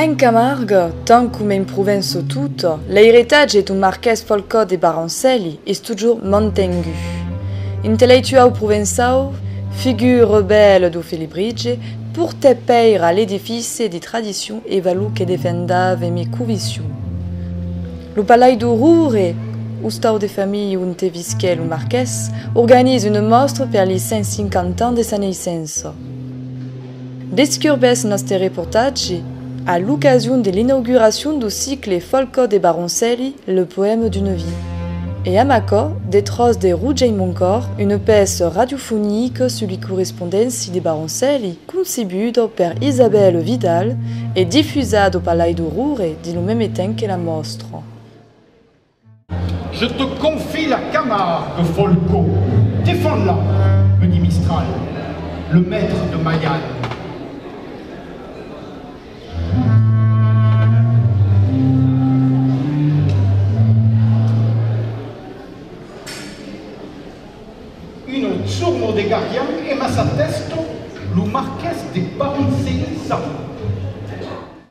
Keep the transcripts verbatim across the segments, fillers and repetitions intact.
En Camarga, tant coma en Provença tota, l'airetatge dau marqués Folcòt de Barancelli es totjorn mantengut. Intellectuau provençau, figura bèla dau Felibritge, portèt pèira a l'edifici de tradicion e valor que defendava emé conviccion. Lo Palais dau Roure, ostau de familha onte visquèt lo marqués, organiza una mòstra per li cent cinquanta ans de sa naissença. Descurbètz nòste reportatge a l'ocasion de l'inauguracion dau cicle Folcòt de Barancelli, Le poème d'une vie. E amb aquò, de tròç de Roger Moncor, una pèça radiofonica sus li correspondéncias de Barancelli, concebuda per Isabelle Vidal e difusada au Palais dau Roure dins lo meme temps que la mòstra. Je te confie la Camargue, Folco. Défends-la, me dit Mistral, le maître de Mayan. Una chorma de gardians e ma sa tèsta lo marqués de Barancelli.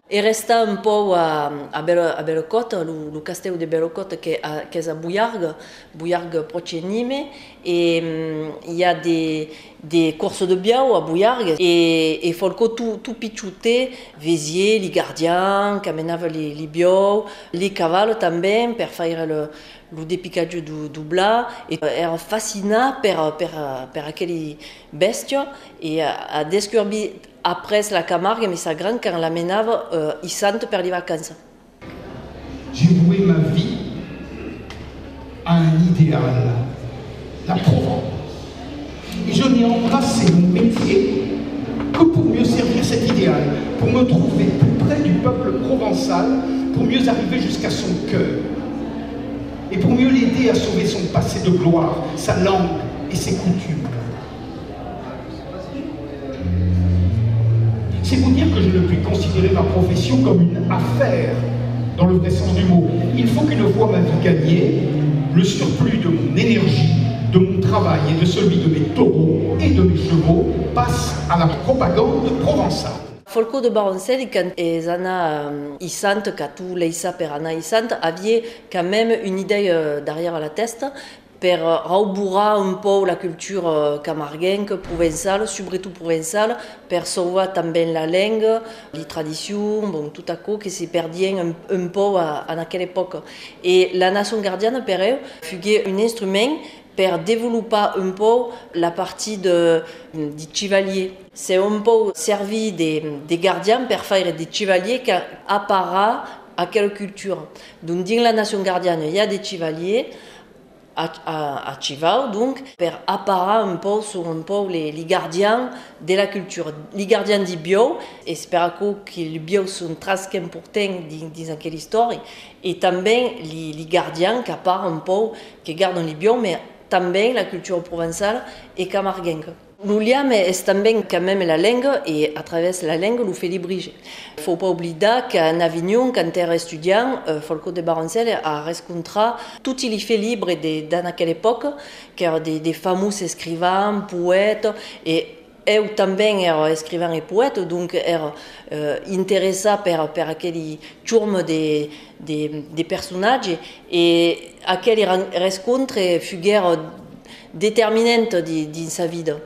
E resta un pauc a, a Bèla, a Bèlacòta, lo, lo castèu de Bèlacòta que, a, qu'es a Boiarga, Boiarga pròche Nimes, e, mm, i a de, de corsa de biau a Boiarga, e, e Folco tot, tot pichotet vesiá li gardians, qu'amenava li, li biau, li cavals tanben per faire lo, lo depicatge dau, dau blat, e èra fascinat per, per, per aqueli bèstias, e a, a descurbit après la Camargue, emé sa grand, quand l'amenava, euh, Issant per li vacanças. J'ai voué ma vie à un idéal, la Provence. Et je n'ai embrassé mon métier que pour mieux servir cet idéal, pour me trouver plus près du peuple provençal, pour mieux arriver jusqu'à son cœur, et pour mieux l'aider à sauver son passé de gloire, sa langue et ses coutumes. C'est vous dire que je ne puis considérer ma profession comme une affaire, dans le vrai sens du mot. Il faut qu'une fois ma vie gagnée, le surplus de mon énergie, de mon travail et de celui de mes taureaux et de mes chevaux passe à la propagande provençale. Folco de Barancelli, quand es anat, euh, Issant, qu'a tot laissat per anar Issant, aviá quand même una idèia, euh, darrièr la tèsta, per rauborar un pauc la cultura camarguenca, provençala, subretot provençala, per sauvar tanben la lenga, li tradicions, bon, tot aquò que se perdián un, un pauc a, en aquela epòca. E la Nacion Gardiana, per eu, fuguèt un instrument per devolopar un pauc la partida de, de chivalier. Se un pauc servir de, de gardian per faire de chivalier qu'aparar aquela cultura. Donc, dins la Nacion Gardiana, i a de chivaliers, a, a, a chivau, donc, per aparar un pauc, son un pauc li, li gardians de la cultura, li gardians di biau, es per aquò que li biaus son tras qu'importants dins, dins aquela istòria, e tanben li, li gardians qu'aparan un pauc, que gardan li biau, mas tanben la cultura provençala e camarguenca. Lo liam es tanben quand même la lenga e, a travèrs la lenga, lo Felibritge. Fau pas oblidar qu'en Avinhon, quand èra estudiant, eh, Folco de Barancelli a rescontrat toti li felibres de, d'en aquela epòca, qu'èra de, de famós escrivans, poètas, e eu tanben èra escrivan e poèta, donc èra, eh, interessat per, per aqueli chormas de, de, de personatges, e aqueli ren-, rescontres fuguèron determinants di-, dins sa vida.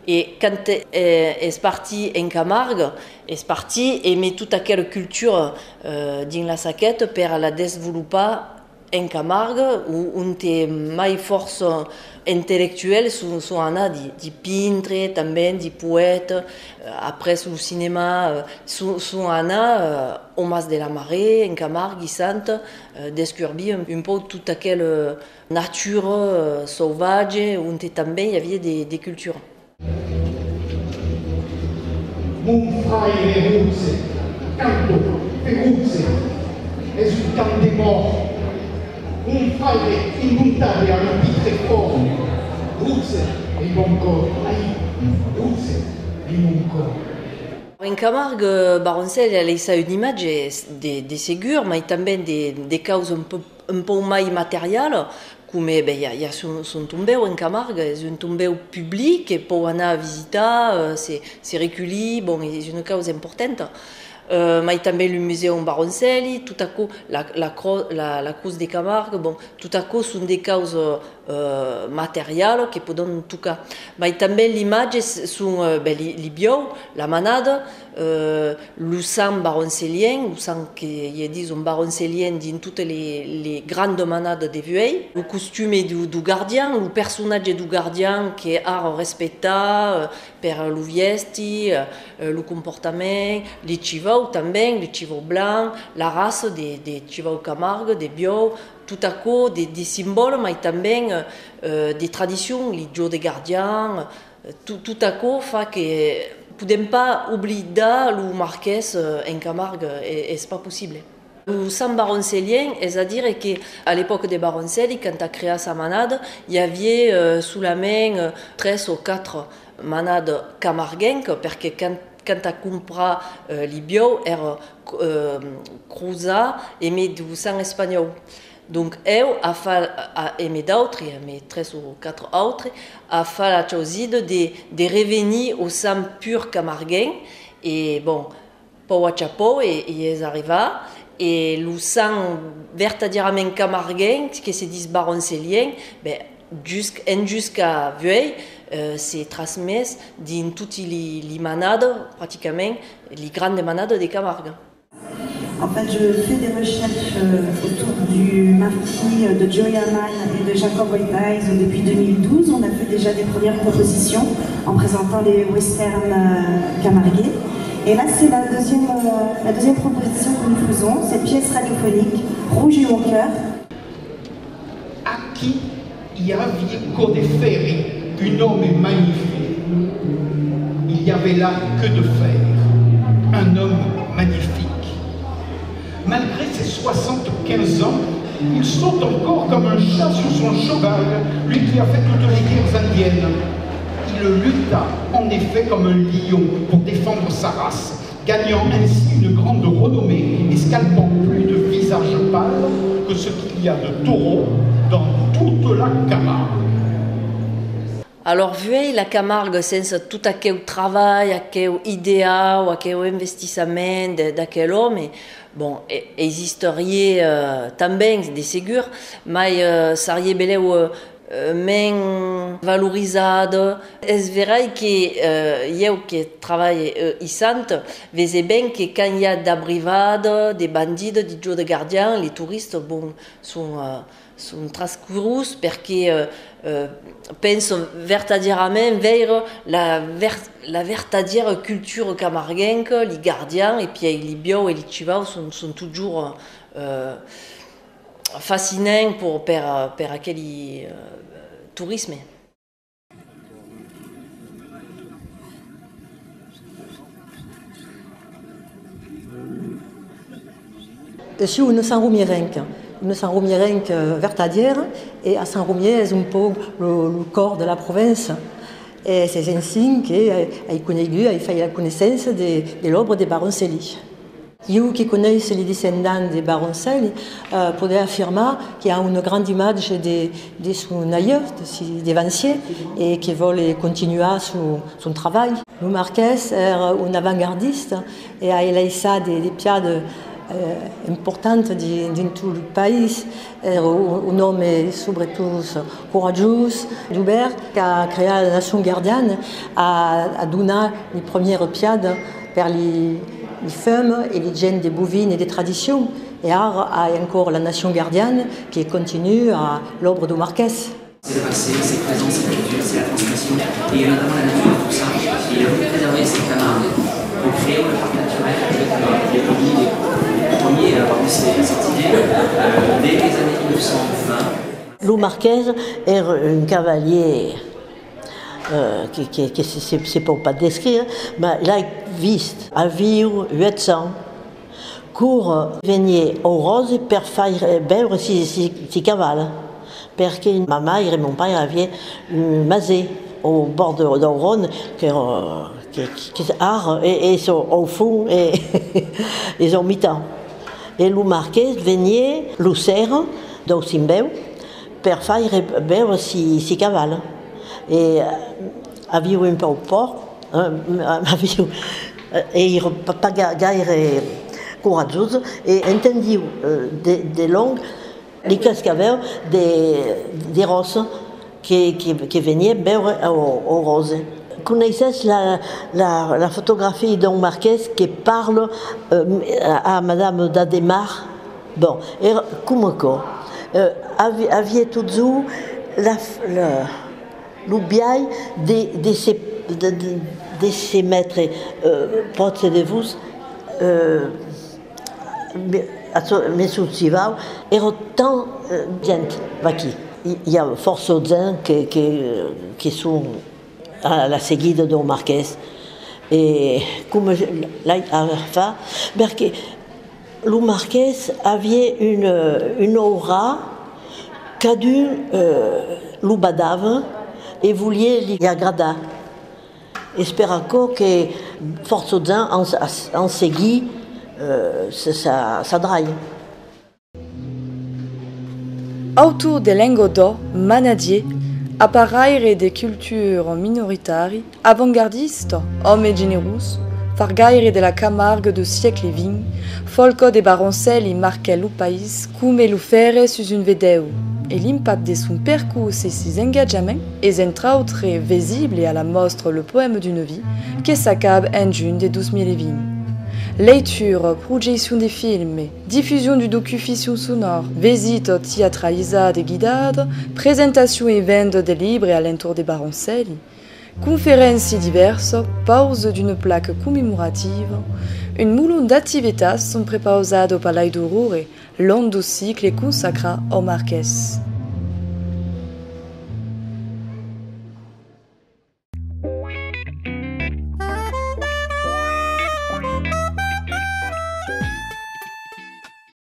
E quand, eh, es partit en Camarga, es partit emé tota aquela cultura, eh, dins la saqueta per la desvolopar en Camarga, o-, onte mai fòrça intellectuèls son, son anats di, di pintres, tanben di poètas, eh, après lo cinèma, eh, son, son anats, eh, au Mas de la Marée, en Camarga, Issant, eh, descurbir un, un pauc tot aquel, eh, natura, eh, sauvatge, onte tanben i aviá de, de cultura. Mon fraire Rutze, canto, feroce, es un cant de mòrt. Mon fraire indomptable a lo pitre fòrt. Rutze, ei mon còr, ai, Rutze, ei mon còr. En Camarga, Barancelli a laissat un imatge de, de segur, mai tanben de, de causas un pauc, un pauc mai materialas, coma, ben, i a, i a son, son tombèu en Camarga, es un tombèu public que pòu anar visitar, eh, se, se reculhir, bon, es una causa importanta. Eh, mai tanben lo musèu en Baroncelli, tot aquò, la, la cro-, la, la crotz de Camargue, bon, tot aquò son de causas, eh, materialas que pòdon tocar. Mai tanben l'imatge s-, son, eh, ben, li, li buòus, la manada, eh, lo sang baroncelien, lo sang que i dison baroncelien dins totes li, li grandas manadas de vuèi, lo costume dau, dau gardian, lo personatge dau gardian qu'es ara respectat, eh, per lo vièsti, eh, lo comportament, li chivaus tanben, li chivaus blancs, la raça de, de chivaus Camargue, de buòus, tot aquò, de, de simbòles, mai tanben, eh, de tradicions, li jòcs de gardian, eh, to-, tot aquò fa que podèm pas oblidar lo marqués, eh, en Camargue, e-, es pas possible. Lo sang baroncelien, es a dire que a l'epòca de Baroncelli, quand a creat sa manada, i aviá, eh, solament, eh, tres o quatre manadas camarguencas, perque quand, quand a comprat, eh, li buòus, èra, eh, crosat emé dau sang espanhòu. Donc, eu, a fal, a, emé d'autres, emé tres o quatre autres, a fal la chausida de, de revenir au sang pur camarguenc, e, bon, pauc a cha pauc, e, i es arrivat, e lo sang vertadièrament camarguenc, que se dis baroncelien, ben, jusc-, en jusca vuèi, eh, se transmet dins toti li, li manadas, practicament, li grandas manadas de Camargue. En fait, je fais des recherches, euh, autour du marquis, euh, de Joey Aman et de Jacob Weithuizen depuis deux mille douze. On a fait déjà des premières propositions en présentant les westerns, euh, camarguais. Et là, c'est la deuxième, euh, la deuxième proposition que nous faisons, cette pièce radiophonique, Rouge est mon cœur. Aquí i aviá quò de fèri, un òme magnific. Il y avait là que de fer, un homme magnifique. Malgré ses soixante-quinze ans, il saute encore comme un chat sur son cheval, lui qui a fait toutes les guerres indiennes. Il lutta en effet comme un lion pour défendre sa race, gagnant ainsi une grande renommée et scalpant plus de visages pâles que ce qu'il y a de taureaux dans toute la Camargue. Alors, vuèi la Camargue, sensa tot aqueu travalh, aqueu ideau, aqueu investissament de, d'aquel òme, bon, e-, existiriá, eh, tanben, de segur, mai, eh, seriá belèu, eh, eh, mens valorizada. Es verai que, eh, ieu que travalhe, eh, Issant, vese ben que quand i a d'abrivadas, de bandidas, de jòcs de gardian, li toristas, bon, son, eh, son trascorruts perque, eh, eh, pensan vertadièrament veire la ver-, la vertadièra cultura camarguenca, li gardians, e pièi li buòus e li chivaus son, son totjorn, eh, fascinant per, per, per aqueli, eh, torisme. E siáu una sanromierenca, una sanromierenca vertadièra, e a Sant Romièr es un pauc lo, lo còr de la Provença, e es ensin que ai, ai conegut, ai fait la coneissença de, de l'òbra de Baroncelli. Ieu que coneisse li descendants de Baroncelli, eh, podè afirmar qu'i a una granda imatge de, de son aïeu, de si, de Vancier, e que vòle continuar son, son travalh. Lo marqués èra un avantgardista e ai laissat de, de piadas, eh, importantas di-, dins tot lo país. Èra un, un òme, subretot, coratjós. Joubèrt, qu'a creat la Nacion Gardiana, a, a donat li premieras piadas per li, li femas e li gents de bovin e de tradicion. E ara ai encòra la Nacion Gardiana que continua l'òbra dau marqués. C'est le passé, c'est le présent, c'est le futur, c'est la transmission. Et il y a notamment la nature dans tout ça. Et il a voulu préserver cette Camargue en créant le parc naturel avec, euh, les premiers, les premiers à avoir eu ces, cette idée, euh, dès les années mille neuf cent vingt. Lo marqués èra un cavalièr, eh, que, que, que se, se, se pòu pas descriure, mas l'ai vist, aviá uèch ans, córrer, veniá au Ròse per faire beure si, si, si caval, perque ma maire e mon paire avián un maset au bòrd de, dau Ròne, que, que, que, que ara e, es au, au fons e, es au mitan. E lo marqués veniá lo ser dau simbèu per faire beure si, si caval. E, eh, aviá un pauc paur, eh, aviá Eh, e èra pas, pas ga-, gaire coratjós, e entendiu, eh, de, de lòng li cascavèu de, de ròsses que, que, que venián beure au, au ròse. Coneissètz la, la, la fotografia d'un marqués que parla, eh, a, a Madame d'Adhémar? Bon, èra coma aquò. Eh, avi-, aviá totjorn la f-, la, lo biais de, de se, de, de, de se metre, eh, pròche de vos, eh, me, açò me sotivau, èra tant, eh, gent vaquí. I, i a fòrça gent que, que, que son a la seguida dau marqués. E coma l'ai a far, perque lo marqués aviá una, una aura, cadun, eh, lo badava e voliá li agradar. Es per aquò que fòrça gent an, an seguit, eh, sa, sa, sa dralha. Autor de lenga d'òc, manadier, aparaire de cultura minoritari, avantgardista, òme generós, fargaire de la Camarga dau siècle vint, Folca de Baroncelli marquèt lo país coma lo fèrre sus un vedèu, e l'impacte de son percors e sis engatjaments es, entre autres, visible a la mòstra Le Poème d'une vie, que s'acaba en junh de dos mila vint. Leitura, projeccion de filme, difusion de docuficcion sonòra, visita teatralizada e guidada, presentacion e venda de libres a l'entorn de Baroncelli, conferéncias divèrsas, pausa d'una placa commemorativa, un molon d'activitats son prepausats au Palais d'Auròra, long dau cicle consacrat au marqués.